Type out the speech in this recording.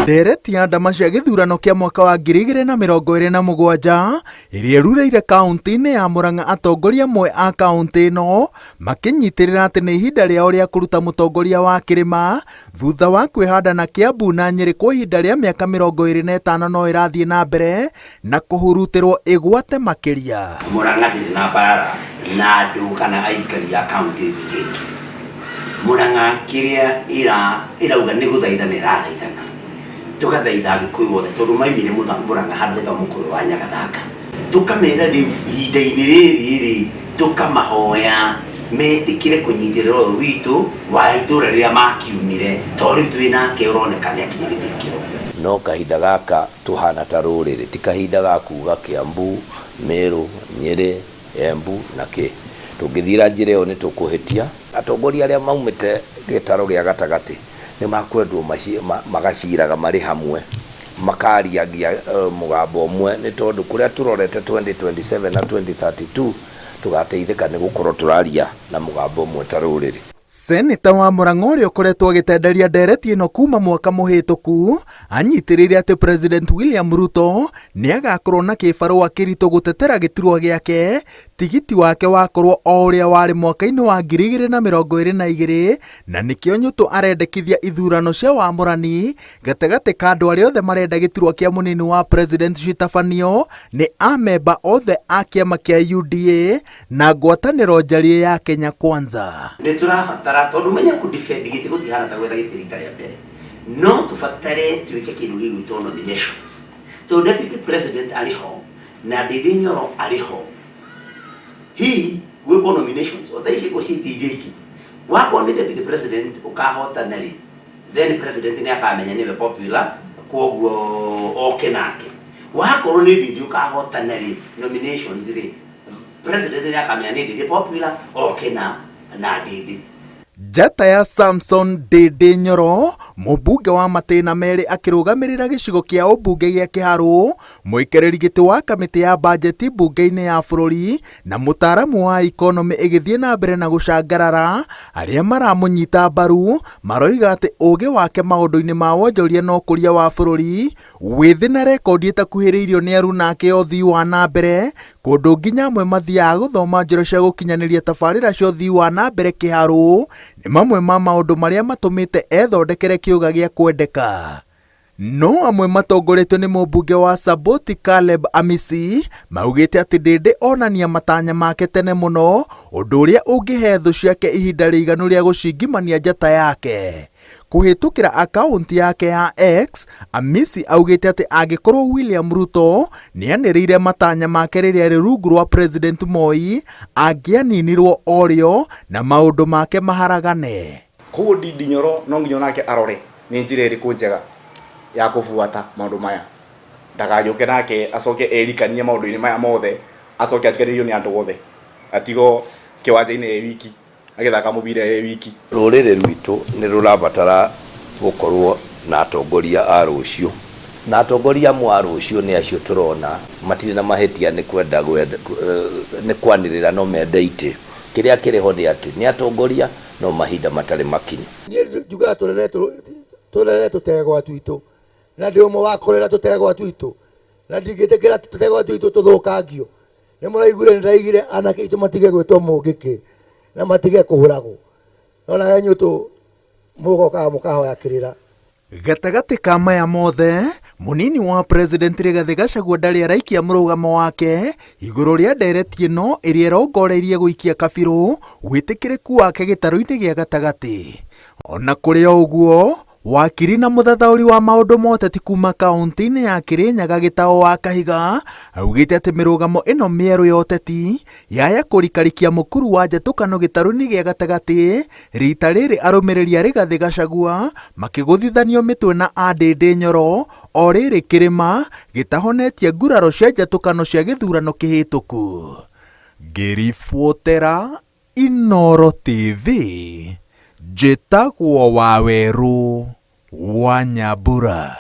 Ndereti ya ndama cia gĩthurano kĩa mwaka wa 2027 ĩrĩa ĩrurĩire kaunti-inĩ ya Murang'a atongoria amwe a kaunti ĩno makĩnyitĩrĩra atĩ nĩ ihinda rĩao rĩa kũruta mũtongoria wa kĩrĩma thutha wa kwĩhanda na Kiambu na Nyĩrĩ kwa ihinda rĩa mĩaka 25 no ĩrathiĩ na mbere na kũhurutĩrwo ĩgwate makĩria. Murang'a ndĩrĩ na mbara na andũ kana aikari a kaunti ici ingĩ. Murang'a kĩrĩa ĩrauga nĩ gũthaithana ĩrathaithana. Tũgathaitha Agĩkũyũ othe tondũ maimire Murang'a handũ hetagwo Mũkũrwe wa Nyagathanga. Tũkamera rĩu ihinda-inĩ rĩrĩ rĩ, tũkamahoya metĩkĩre kũnyitĩrĩra ũyũ witũ wa itũra rĩrĩa makiumire tondũ rĩu twĩ nake ũroneka nĩ akinyĩrĩte ikĩro. No kahinda gaka tũhana ta rũrĩrĩ ti kahinda ga kuga Kiambu, Meru, Nyĩrĩ, Embu na kĩ. Tũngĩthiĩra njĩra ĩyo nĩ tũkũhĩtia. Atongoria arĩa maumĩte gĩtarũ gĩa gatagatĩ nĩ makwendwo magaciraga marĩ hamwe, makariagia mũgambo ũmwe nĩ tondũ kũrĩa tũrorete 2027 na 2032 tũgateithĩka nĩ gũkorwo tũraria na mũgambo ũmwe ta rũrĩrĩ. Seneta wa Murang'a ũrĩa ũkoretwo agĩtenderia ndereti ĩno kuma mwaka mũhĩtũku anyitĩrĩire atĩ President William Ruto nĩ agakorwo na kĩbarũa kĩritũ gũtetera gĩturwa gĩake tigiti wake wakorwo o ũrĩa warĩ mwaka-inĩ wa 2022 na nĩkĩo Nyũtũ arendekithia ithurano cia wamũrani gatagatĩ ka andũ arĩa othe marenda gĩturwa kĩa mũnini wa president citabanio nĩ amemba othe a kĩama kĩa UDA na ngwatanĩro njariĩ ya Kenya Kwanza. Nĩ tũrabatara tondũ menya kũ defend gĩtĩ gũtihana ta gwetha gĩtĩ rita rĩa mbere, no tũbatare twĩke kĩndũ gĩgwĩtwo nominations tondũ deputy president arĩ ho na Ndindi Nyoro arĩ ho, hihi gwĩkwo nominations o thaa ici ciĩkwo ciĩte iria ingĩ, wakorwo nĩ deputy president ũkahotana rĩ, then president nĩ akamenya nĩwe popular kwoguo oke nake. Wakorwo nĩ Ndindi ũkahotana rĩ, nominations rĩ, president nĩ akamenya nĩ Ndindi popular oke na na Ndindi. Njata ya Samson Ndindi Nyoro, mũmbunge wa matĩna merĩ akĩrũgamĩrĩra gĩcigo kĩa ũmbunge gĩa Kĩharũ, mũikarĩri gĩtĩ wa kamĩtĩ ya bajeti mbunge-inĩ ya bũrũri na mũtaaramu wa ikonomĩ ĩgĩthiĩ na mbere na gũcangarara, arĩa maramũnyita mbaru maroiga atĩ ũũgĩ wake maũndũ-inĩ ma wonjoria na ũkũria wa bũrũri wĩthĩ na rekondi ĩtakuhĩrĩirio nĩ aruna ake ya ũthii wa na mbere, kũndũ nginya amwe mathiaga gũthoma njĩra cia gũkinyanĩria tabarĩra cia ũthii wa na mbere kĩharũ, nĩ mamwe ma maũndũ marĩa matũmĩte ethondekere kĩũga gĩa kwendeka. No amwe matongoretio nĩ mũmbunge wa Saboti Caleb Amisi maugĩte atĩ Ndĩndĩ onania matanya make tene mũno, ũndũ ũrĩa ũngĩhe thũ ciake ihinda rĩiganu rĩa gũcingimania njata yake. Kũhĩtũkĩra akaunti yake ya X, Amisi augĩte atĩ angĩkorwo William Ruto nĩanĩrĩire matanya make rĩrĩa arĩ rungu rwa President Moi, angĩaninirwo o rĩo na maũndũ make maharagane. Koguo Ndindi Nyoro no nginya onake arore nĩ njĩra ĩrĩkũ njega ya kũbuata maũndũ maya, ndagagĩũke nake acoke erikanie maũndũ-inĩ maya mothe, acoke atiganĩrio nĩ andũ othe, atigwo kĩwanja-inĩ e wiki agĩthaka mũbira e wiki. Rũrĩrĩ rwitũ nĩ rũrabatara gũkorwo na atongoria a rũciũ, na atongoria amwe a rũciũ nĩ acio tũrona matirĩ na mahĩtia nĩ kwenda nĩ kwanĩrĩra no mende itĩ. Kĩrĩa kĩrĩ ho nĩ atĩ nĩ atongoria no mahinda matarĩ makinyu. Niĩ njugaga tũrere tũrere tũtegwa twitũ, na ndĩ ũmwe wa kũrera tũtegwa twitũ, na ndingĩtĩkĩra tũtegwa twitũ tũthũkangio. Nĩ mũraiguire nĩ ndaigire anake aitũ matige gwĩtwo mũngĩkĩ na matige kũhũragwo. No nawe Nyũtũ mũgokaga mũkahoya kĩrĩra. Gatagatĩ ka maya mothe, mũnini wa President Rigathĩ Gachagua ndarĩ araikia mũrũgamo wake igũrũ rĩa ndereti ĩno ĩrĩa ĩrongoreirie gũikia kabirũ wĩtĩkĩrĩku wake gĩtarũ-inĩ gĩa gatagatĩ. Ona kũrĩ o ũguo, Wakiri na mũthathaũri wa maũndũ ma ũteti kuma kaũntĩ-inĩ ya Kĩrĩnyaga Gĩtaũ wa Kahiga augĩte atĩ mĩrũgamo ĩno mĩerũ ya ũteti yaya kũrikarikia mũkuru wa njatũkano gĩtarũ-inĩ gĩa gatagatĩ rita rĩrĩ arũmĩrĩri a Rigathĩ Gachagua makĩgũthithanio mĩtwe na a Ndĩndĩ Nyoro o rĩrĩ kĩrĩma gĩtahonetie nguraro cia njatũkano cia gĩthurano kĩhĩtũku. Ngĩribotera Inooro TV, njĩtagwo Wawerũ wa Nyambura.